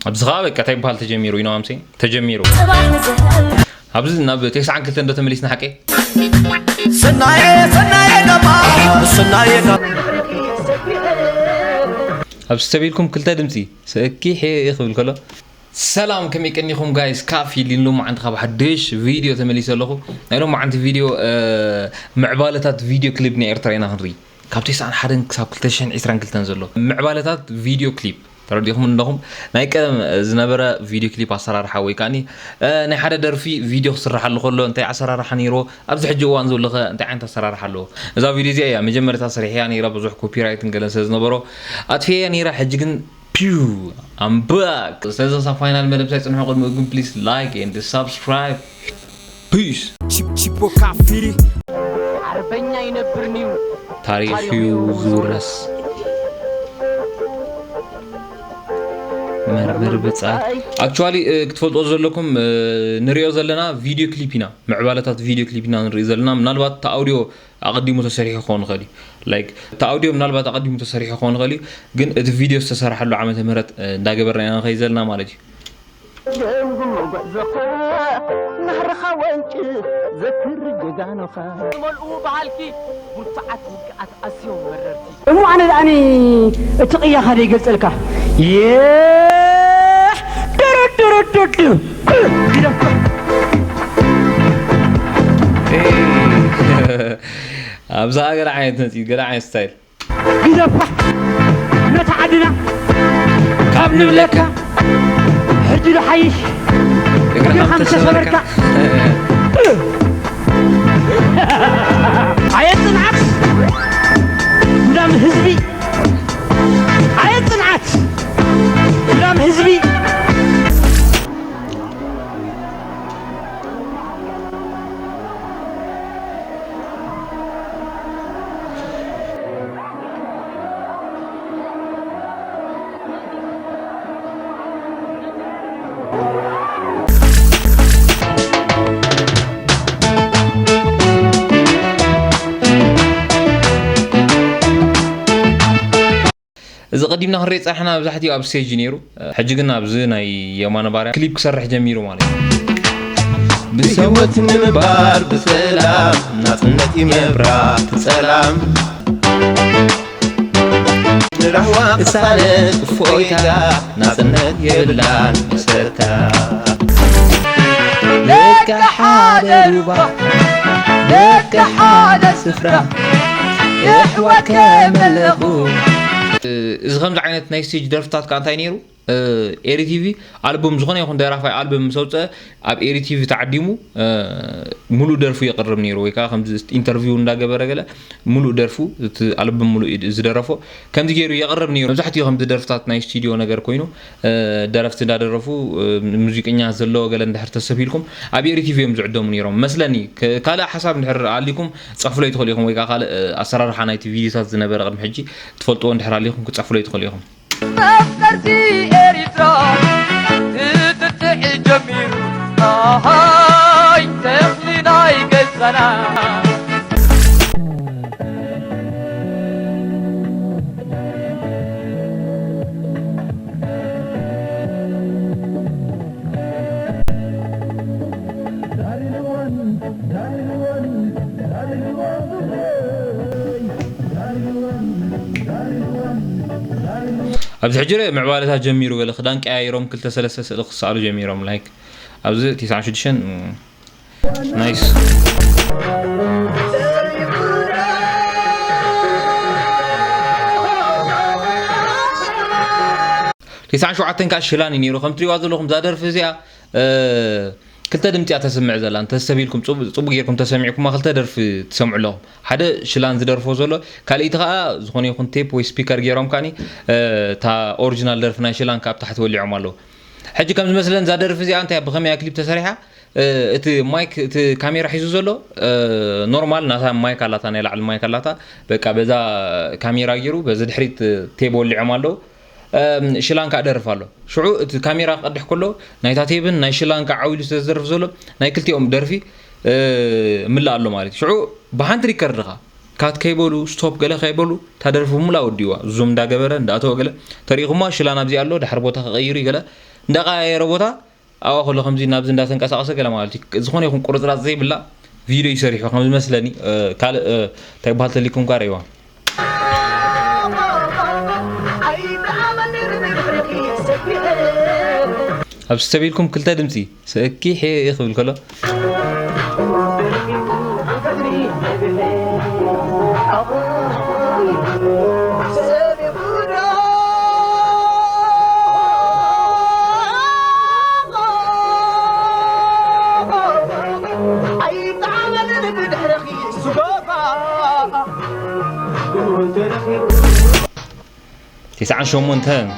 ኣብዚ ኸዓ በቃ እንታይ ይበሃል ተጀሚሩ፣ you know what I'm saying? ተጀሚሩ። ኣብዚ ናብ ተስዓን ክልተን ዶ ተመሊስና ሓቀይ? ኣብዚ ተቢልኩም ክልተ ድምፂ ሰኪሕ ክብል ከሎ፣ ሰላም ከመይ ቀኒኹም ጋይስ? ካፊ ሊን ሎማዓንቲ ካብ ሓድሽ ቪድዮ ተመሊሰ ኣለኹ። ናይ ሎማዓንቲ ቪድዮ ምዕባለታት ቪድዮ ክሊፕ ናይ ኤርትራ ኢና ክንርኢ። ካብ ተስዓን ሓደን ክሳብ ክልተ ሽሕን ዕስራን ክልተን ዘሎ ምዕባለታት ቪድዮ ክሊፕ ተረዲኹም ኣለኹም። ናይ ቀደም ዝነበረ ቪድዮ ክሊፕ ኣሰራርሓ ወይ ከዓኒ ናይ ሓደ ደርፊ ቪድዮ ክስርሓሉ ከሎ እንታይ ኣሰራርሓ ነይርዎ፣ ኣብዚ ሕጂ እዋን ዘሎ ከ እንታይ ዓይነት ኣሰራርሓ ኣለዎ? እዛ ቪድዮ እዚኣ እያ መጀመርታ ሰሪሐያ ነይረ፣ ብዙሕ ኮፒራይትን ገለን ስለ ዝነበሮ ኣጥፊኤያ ነይረ። ሕጂ ግን ፒው ኣምባክ። ስለዚ ክሳብ ፋይናል መደብ ሳይፅንሑ ቅድሚኡ ግን ፕሊስ ላይክ ኤንድ ሳብስክራይብ። ፒስ። ቺፖ ካፊሪ ዓርበኛ ይነብር ኒው ታሪኽ እዩ ዝውረስ። መርምር ብጻይ ኣክቹዋሊ ክትፈልጦ ዘለኩም ንሪኦ ዘለና ቪድዮ ክሊፕ ኢና፣ ምዕባለታት ቪድዮ ክሊፕ ኢና ንርኢ ዘለና። ምናልባት እቲ ኣውዲዮ ኣቐዲሙ ተሰሪሑ ክኸውን ይኽእል እዩ። ላይክ እቲ ኣውዲዮ ምናልባት ኣቐዲሙ ተሰሪሑ ክኸውን ይኽእል እዩ፣ ግን እቲ ቪድዮ ዝተሰርሓሉ ዓመተ ምህረት እንዳገበርና ኢና ንኸይድ ዘለና ማለት እዩ። ደንጉ መጓዕዞኻ ናህርኻ ወንጭ ዘክር ጀጋኑኻ ዝመልኡ በሃልኪ ብርቱዓት ውግኣት ኣዝዮም መረርቲ እሞ ኣነ ደኣኒ እቲ ቅያኻ ደይገልጸልካ የሕ ድርድርድርድ ግደፋ ኣብዛ ገለ ዓይነት ነፂ ገለ ዓይነት ስታይል ግደፋ ነታ ዓድና ካብ ንብለካ ሕጂ ዶ ሓይሽ እግርኻ ምስተሰበርካ ኣየ ጽንዓት ጉዳም ህዝቢ ኣየ ጽንዓት ጉዳም ህዝቢ እዚ ቀዲምና ክንሪኦ ጸኒሕና መብዛሕትኡ ኣብ ስቴጅ እዩ ነይሩ። ሕጂ ግን ኣብዚ ናይ የማነ ባርያ ክሊፕ ክሰርሕ ጀሚሩ ማለት እዩ። ብህይወት ንምንባር ብሰላም ናጽነት እዩ መብራት ጸላም ንራህዋ ቅሳነት እፎይታ ናጽነት የብላን መሰታ ደቂ ሓደ ሩባ ደቂ ሓደ ስፍራ የሕዋት ከመለኹ እዚ ከምዚ ዓይነት ናይ ስቴጅ ደርፍታት ከኣ እንታይ ነይሩ? ኤሪ ቲቪ ኣልቡም ዝኾነ ይኹን ደራፋይ ኣልቡም ምስ ኣውፀአ ኣብ ኤሪ ቲቪ ተዓዲሙ ሙሉእ ደርፉ የቕርብ ነይሩ፣ ወይ ከዓ ከምዚ ኢንተርቪው እንዳገበረ ገለ ሙሉእ ደርፉ እቲ ኣልቡም ሙሉእ እዩ ዝደረፎ ከምዚ ገይሩ የቕርብ ነይሩ። መብዛሕትኡ ከምዚ ደርፍታት ናይ ስቱዲዮ ነገር ኮይኑ ደረፍቲ እንዳደረፉ ሙዚቀኛ ዘለዎ ገለ እንድሕር ተሰብ ኢልኩም ኣብ ኤሪ ቲቪ እዮም ዝዕደሙ ነይሮም መስለኒ። ካልእ ሓሳብ እንድሕር ኣሊኩም ፀፍሎ ይትኽእሉ ኢኹም፣ ወይ ከዓ ካልእ ኣሰራርሓ ናይቲ ቪዲዮታት ዝነበረ ቅድሚ ሕጂ ትፈልጥዎ እንድሕር ኣሊኹም ክፀፍሎ ይትኽእሉ ኢኹም። መፍቀርቲ ኤሪትራ ክትጥዕ ጀሚሩ ኣሃይ ተኽሊ ናይ ገዛና ኣብዚ ሕጂ ርእ ምዕባለታት ጀሚሩ ገለ ክዳን ቀያይሮም ክልተ ሰለስተ ስእሊ ክሰኣሉ ጀሚሮም ላይክ ኣብዚ ቲስዓን ሽዱሽተን ናይስ ቲስዓን ሸውዓተን ከዓ ሽላን እዩ ነይሩ ከም ትሪዋ ዘለኹም እዛ ደርፊ እዚኣ ክልተ ድምፂ እያ ተስምዕ ዘላ እንተስተቢልኩም ፅቡቅ ጌርኩም ተሰሚዕኩማ ክልተ ደርፊ ትሰምዑ ኣለኹም ሓደ ሽላን ዝደርፎ ዘሎ ካልእቲ ከዓ ዝኾነ ይኹን ቴፕ ወይ ስፒከር ገይሮም ከኒ እታ ኦሪጂናል ደርፊ ናይ ሽላን ካብ ታሕቲ ወሊዖም ኣለዉ ሕጂ ከም ዝመስለን እዛ ደርፊ እዚኣ እንታይ ብኸመይ ክሊፕ ተሰሪሓ እቲ ማይክ እቲ ካሜራ ሒዙ ዘሎ ኖርማል ናታ ማይክ ኣላታ ናይ ላዕሊ ማይክ ኣላታ በቃ በዛ ካሜራ ገይሩ በዚ ድሕሪት ቴብ ወሊዖም ኣለዉ ሽላን ከዓ ደርፍ ኣሎ ሽዑ እቲ ካሜራ ክቀድሕ ከሎ ናይታ ቴብን ናይ ሽላን ከዓ ዓው ኢሉ ስለ ዝደርፍ ዘሎ ናይ ክልቲኦም ደርፊ ምላእ ኣሎ ማለት እዩ ሽዑ ብሓንቲ ሪከርድ ኻ ካት ከይበሉ፣ ስቶፕ ገለ ከይበሉ፣ እታ ደርፊ ሙላ ወዲዋ። ዙም እንዳገበረ፣ እንዳእተወ ገለ። ተሪእኹማ ሽላ ናብዚ ኣሎ፣ ድሕሪ ቦታ ክቐይሩ ገለ። እንዳቐያየረ ቦታ፣ ኣብኣ ከሎ ከምዚ ናብዚ እንዳተንቀሳቐሰ ገለ ማለት እዩ። ዝኾነ ይኹን ቁርጽራጽ ዘይብላ ቪድዮ ይሰሪሑ ከም ዝመስለኒ፣ እ፣ ካልእ፣ እ፣ እንታይ ይበሃል ተሊኩም እኳ ረእይዋ። ኣብዚ ተቢልኩም ክልተ ድምጺ፣ ሰኪሕ ክብል ከሎ። ትስዓን ሸሞንተን።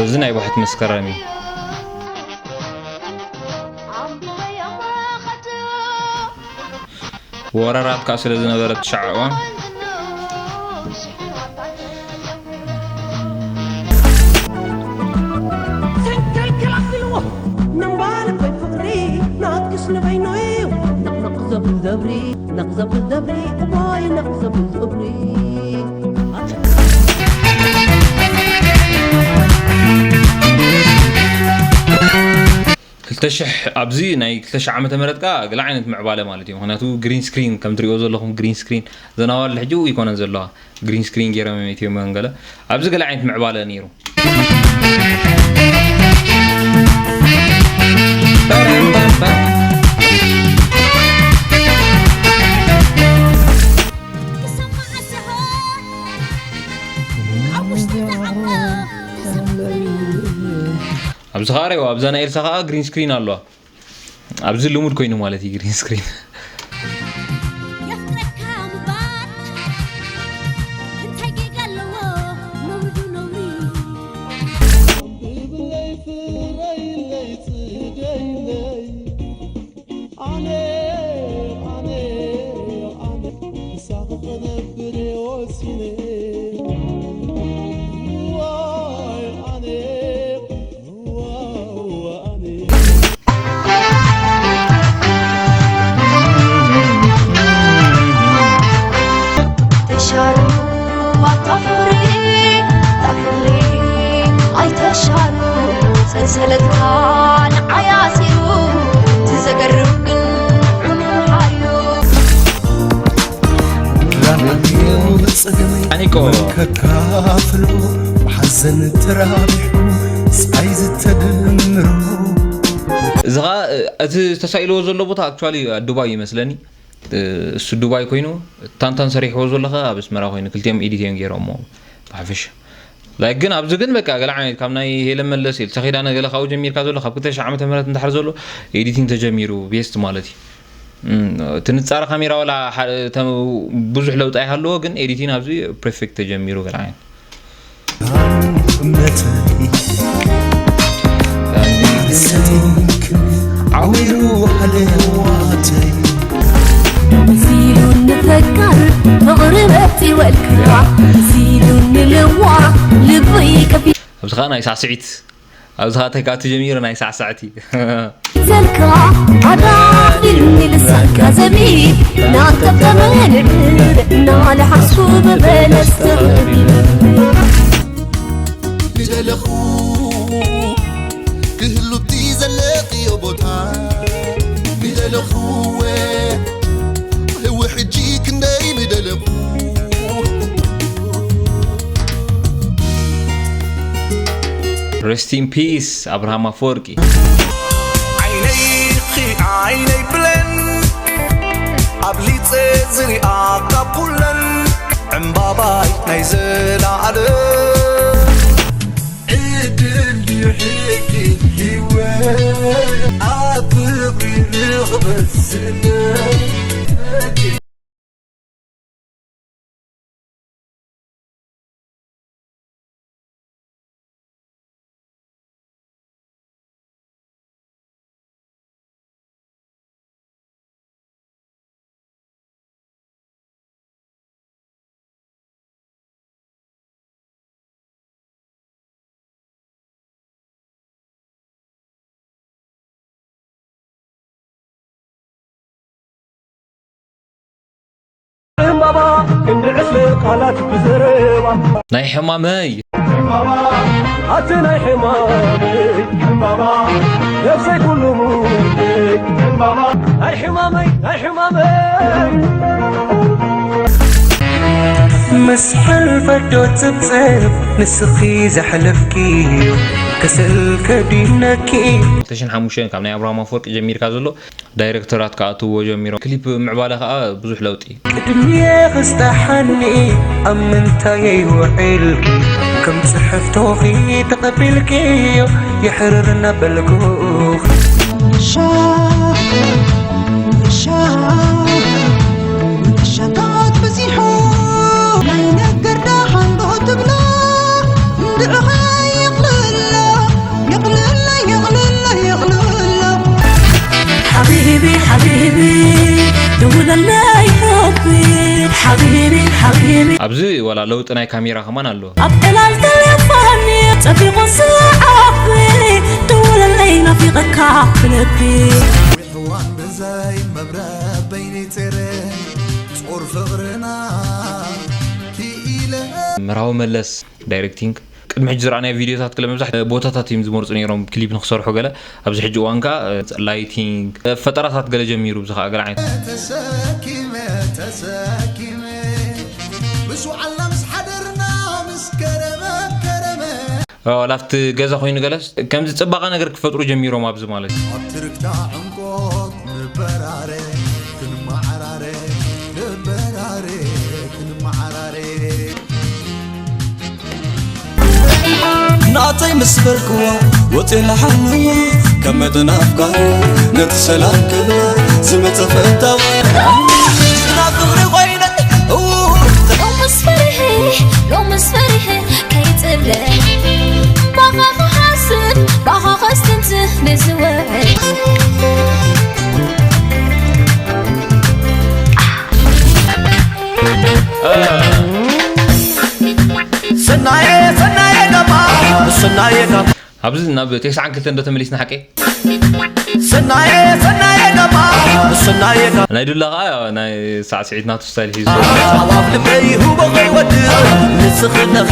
እዚ ናይ ባሕቲ መስከረም እዩ። ወረራት ከኣ ስለ ዝነበረ ትሽዓ እዋን። ሰንከልከል ኣቢልዎ። ምንባር እኮይ ፍቕሪ ናትክስ ንበይኑ እዩ። ነቕነቕ ዘብል ደብሪ፣ ነቕ ዘብል ደብሪ፣ እዋይ ነቕ ዘብል ደብሪ። ክልተ ሽሕ ኣብዚ ናይ ክልተ ሽሕ ዓመተ ምህረት ከኣ ገለ ዓይነት ምዕባለ ማለት እዩ። ምኽንያቱ ግሪን ስክሪን ከም ትሪእዎ ዘለኹም ግሪን ስክሪን ዘናዋል ሕጂ ኣይኮነን ዘለዋ። ግሪን ስክሪን ገይሮም እዮም ኢትዮ መን ገለ። ኣብዚ ገለ ዓይነት ምዕባለ ነይሩ። ኣብዚ ኸዓ ሪእዋ፣ ኣብዛ ናይ ኤልሳ ኸዓ ግሪን ስክሪን ኣለዋ። ኣብዚ ልሙድ ኮይኑ ማለት እዩ ግሪን ስክሪን። የፍቅረካ ምባል እንታይ ጌጋ ኣለዎ? ነውሪ ዶ ነውሪ? ብብለይ ፍረይለይ ጽደይለይ። ኣነ፣ ኣነ፣ ኣነ፣ ምሳኺ ክነብር ወሲነ። ዋይ፣ ኣነ፣ ኣኒቆ። ከካፍሎ ብሓዘን ተራቢሑ ስቃይ ዝተደምሮ። እዚ ኸዓ እቲ ተሳኢልዎ ዘሎ ቦታ ኣክቹዋሊ ዱባይ ይመስለኒ። እሱ ዱባይ ኮይኑ ታንታን ሰሪሕዎ ዘሎ ኸዓ ኣብ ኣስመራ ኮይኑ ክልቲኦም ኤዲት እዮም ገይሮሞ ብሓፈሻ። ላይክ ግን ኣብዚ ግን በቃ ገለ ዓይነት ካብ ናይ ሄለን መለስ፣ ኤልሳ ኪዳነ ገለ ካብኡ ጀሚርካ ዘሎ ካብ ክልተ ሽሕ ዓመተ ምህረት እንድሕር ዘሎ ኤዲቲንግ ተጀሚሩ ቤስት ማለት እዩ። እም፣ እቲ ንጻረ ካሜራ ዋላ ሓደ ተ-፣ ብዙሕ ለውጢ ኣይሃለዎ ግን ኤዲቲንግ ኣብዚ ፐርፌክት ተጀሚሩ ገለ ዓይነት። እምነተይ ሓሰተይ ዓዊሩ ሃለዋተይ ሲሉ ንፈካር ፍቕሪ በቲ ወልካ ሲሉ ንልዋ ልበይ ከፊ ኣብዚ ኸዓ ናይ ሳዕስዒት ኣብዚ ኸዓ ተካቱ ጀሚሩ ናይ ሳዕሳዕቲ ዘልካ ኣዳኺልኒ ልሳንካ ዘቢ ናንተብተበ ንብር ናልሓሱ ብበለስ ተኸቢበ ምደለኹ ክህሉብቲ ዘለኽዮ ቦታ ምደለኹወ ሕጂ ክንደይ ምደለኹ Rest in peace ኣብርሃም ኣፈወርቂ። ዓይነይኺ ዓይነይ ብለን ኣብሊፀ ዝሪኣካ ኩለን ዕምባባይ ናይ ዘላኣለ ዕድል ድሕቲ ህይወት ኣብ ፍቕሪ ንኽበስነ ክንዲ ዕስለ ቃላት ብዘረባ ናይ ሕማመይ ኣቲ ናይ ሕማመይ ነፍሰይ ኩሉ ሙሉይ ናይ ሕማመይ ናይ ሕማመይ ምስ ሕልፈት ዶ ጽብጽብ ንስኺ ዘሕለፍኪ ክስእል ከዲነኪ። ክልተ ሽሕን ሓሙሽተን ካብ ናይ ኣብርሃም ኣፈወርቂ ጀሚርካ ዘሎ ዳይረክተራት ክኣትውዎ ጀሚሮም። ክሊፕ ምዕባለ ከዓ ብዙሕ ለውጢ። ቅድሚየ ክስታሓኒ ኣብ ምንታየይ ውዒልኪ ከም ጽሕፍቶኺ ተቐቢልክዮ የሕርር እናበልኩኺ። ሻ ሻ ሻታት በዚሑ ናይ ነገር ደሓን ዶ ትብሎ እንድዕኸ የቕልሎ የቕልሎ የቕልሎ የቕልሎ ሓቢቢ ሓቢቢ ደውለለይ ሑቢ ሓቢቢ ሓቢቢ ኣብዚ ዋላ ለውጢ ናይ ካሜራ ከማን ኣሎ። ኣብ ዕላል ተሌፎን ጸቢቑ ዝዓቢ ደውለለይ ናፊቐካ ብልቢ ሕዋን ብዘይ መብረ በይኒ ጸረ ጾር ፍቕርና ክኢለ ምራዊ መለስ ዳይሬክቲንግ ቅድሚ ሕጂ ዝረኣናዮ ቪድዮታት ገለ መብዛሕትኡ ቦታታት እዮም ዝመርፁ ነይሮም ክሊፕ ንክሰርሑ ገለ ኣብዚ ሕጂ እዋን ከዓ ላይቲንግ ፈጠራታት ገለ ጀሚሩ ብዚ ከዓ ገለ ዓይነት ተሰኪመ ተሰኪመ ምስ ውዓልና ምስ ሓደርና ምስ ከረመ ከረመ ዋላ ኣብቲ ገዛ ኮይኑ ገለስ ከምዚ ፅባቐ ነገር ክፈጥሩ ጀሚሮም ኣብዚ ማለት እዩ ኣብ ትርክታ ዕምቆት ንበራረ ክንመዓራረ ንበራረ ክንመዓራረ ናተይ ምስ በልክዋ ወፂእ ለሓልዋ ከም መጠን ኣፍቃሪ ነቲ ሰላም ክብላ ዝመፀ ፈታዋ ናብ ፍቕሪ ኮይነ እው ሎምስ ፈሪሐ ሎምስ ፈሪሐ ከይጥለ ባኻ ክሓስብ ባኻ ከስትንትህ ንዝወዐ ሰናየ ሰናየ ጋማ ሰናየ ጋማ ኣብዚ ናብ ቴስዓን ክልተን ዶ ተመሊስና ሓቀይ ሰናየ ሰናየ ጋማ ሰናየ ጋማ ናይ ዱላ ከዓ ናይ ሳዕስዒት ናቱ ስታይል ሒዙ ኣዋፍ ልበይ ሁቦ ከይወድእ ንስኽነኺ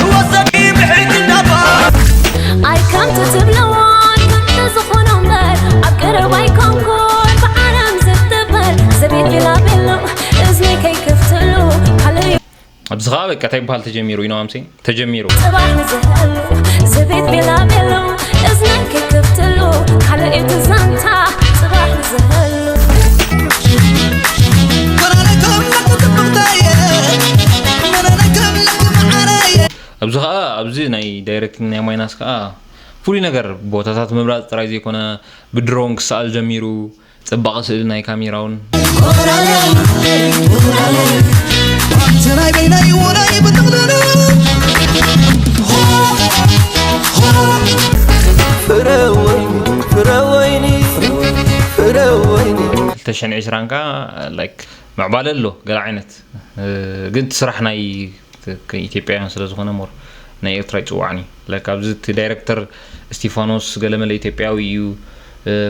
ክወሰድ ብሕጂ ናባ ኣይ ከምቲ ትብለዎ ኣይ ከምቲ ዝኾኖ እምበር ኣብ ቀረባ ኣይኮንኩን ብዓለም ዝትበል ዘቤት ቢላቤሎ እዝነይ ከይከፍትሉ ካልእ ኣብዚ ከዓ በቃ እንታይ በሃል ተጀሚሩ ኢኖ ኣምሴን ተጀሚሩ ጽባሕ ንዝህሉ ዘቤት ቤላ ቤሎ እዝነይ ከይከፍትሉ ካልእ እቲ ዛንታ ጽባሕ ንዝህሉ ኣብዚ ከዓ ኣብዚ ናይ ዳይሬክቲንግ ናይ ማይናስ ከዓ ፍሉይ ነገር ቦታታት ምምራፅ ጥራይ ዘይኮነ ብድሮን ክሰኣል ጀሚሩ ፅባቐ ስእሊ ናይ ካሜራውን ናይ በይነይ ውለይ ብጥቕልሉ ፍረወይኒ ፍረወይኒ ፍረወይኒ 2020 ካ ላይክ ምዕባለ ኣሎ ገለ ዓይነት ግን እቲ ስራሕ ናይ ኢትዮጵያውያን ስለ ዝኾነ ሞር ናይ ኤርትራ ይፅዋዕኒ ላይክ ኣብዚ እቲ ዳይሬክተር እስቲፋኖስ ገለመለ ኢትዮጵያዊ እዩ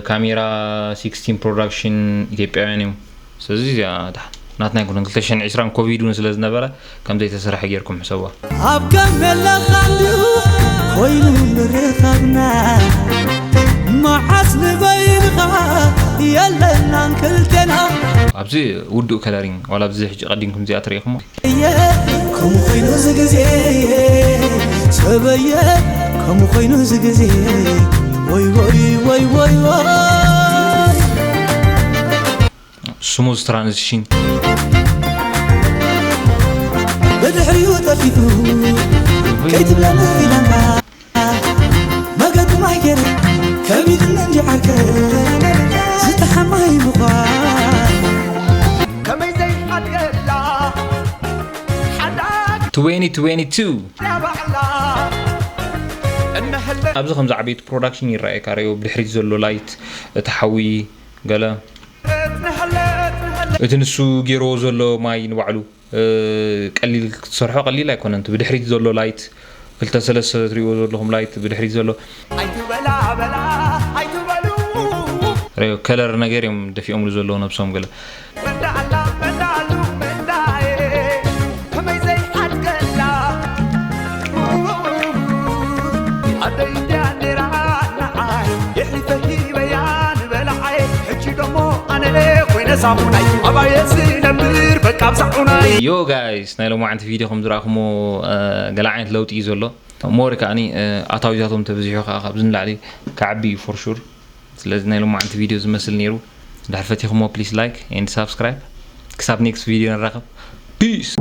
ካሜራ ሲክስቲን ፕሮዳክሽን ኢትዮጵያውያን እዮም ስለዚ እዚኣ ናትና ይኩነን ክልተ ሽሕን ዕስራን ኮቪድ እውን ስለ ዝነበረ ከም ዘይተሰርሐ ጌርኩም ሕሰብዋ ኣብ ከም የለኻን ድዩ ኮይኑ ምርኻብና መዓስ ንበይንኻ የለናን ክልቴና ኣብዚ ውዱእ ከለሪንግ ዋላ ኣብዚ ሕጂ ቀዲምኩም እዚኣ ትሪኢኹሞ እየ ከምኡ ኮይኑ እዚ ግዜ ሰበየ ከምኡ ኮይኑ እዚ ግዜ ወይ ወይ ወይ ወይ ወይ ስሙዝ ትራንዚሽን ብድሕሪኡ ጠፊኡ ከይትብለኒ ኢለና መገዲ ማይ ገይረ ከቢድኒ እንጂ ዓርከ ዝተሓማይ ምዃን ከመይ ዘይሓድገላ ሓዳግ 2022 ያባዕላ እነህለ ኣብዚ ከምዚ ዓበይቲ ፕሮዳክሽን ይረኣየካ ረዮ ብድሕሪት ዘሎ ላይት እቲ ሓዊ ገለ እቲ ንሱ ገይርዎ ዘሎ ማይ ንባዕሉ ቀሊል ክትሰርሖ ቀሊል ኣይኮነን ብድሕሪት ዘሎ ላይት ክልተ ሰለስተ ትሪእዎ ዘለኹም ላይት ብድሕሪት ዘሎ ኣይትበላ በላ ኣይትበሉ ረዮ ከለር ነገር እዮም ደፊኦምሉ ዘለዉ ነብሶም ገለ በዳላ በዳሉ በዳየ ሳሙናይ ኣባየ ዝነብር በቃ ኣብ ሳሙናይ Yo guys፣ ናይ ሎማዓንቲ ቪድዮ ከም ዝረኣኹሞ ገለ ዓይነት ለውጢ እዩ ዘሎ። ሞር ከዓኒ ኣታዊታቶም ተብዚሑ ከዓ ካብዚ ንላዕሊ ክዓቢ እዩ for sure። ስለዚ ናይ ሎማዓንቲ ቪድዮ ዝመስል ነይሩ። ድሕር ፈቲኹሞ please like and subscribe። ክሳብ next ቪድዮ ንራኸብ። Peace።